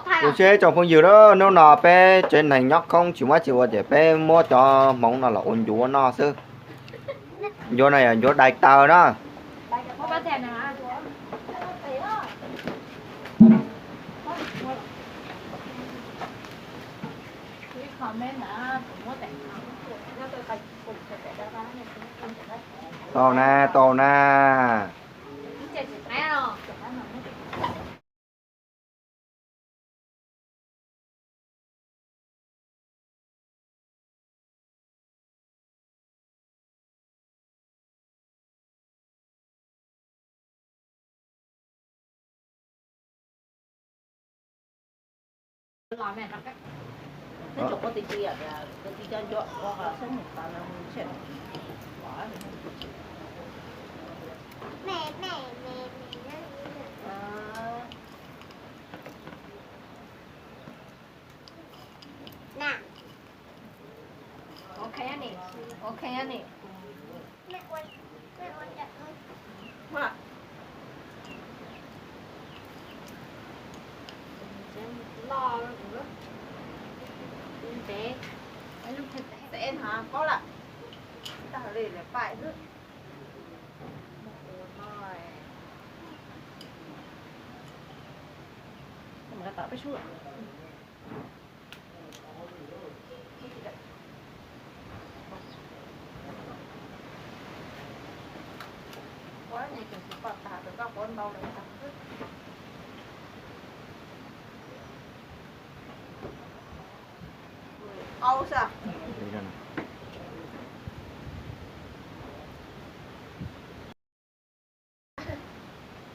Ua tsaug tsoom phooj ywg, hnub no peb tsev neeg nyob khoob tsis muaj tsis ua ces peb muab cov hmoov no los ua ncuav noj xwb. Ncuav no yog ncuav dai taw na. Tau na, tau na.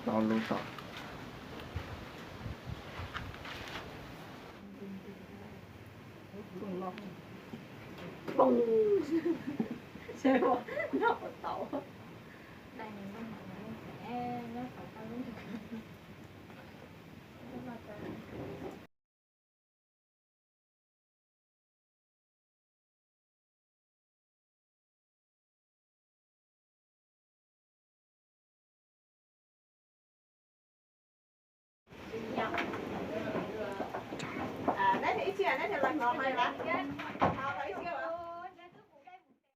Tau lub tom.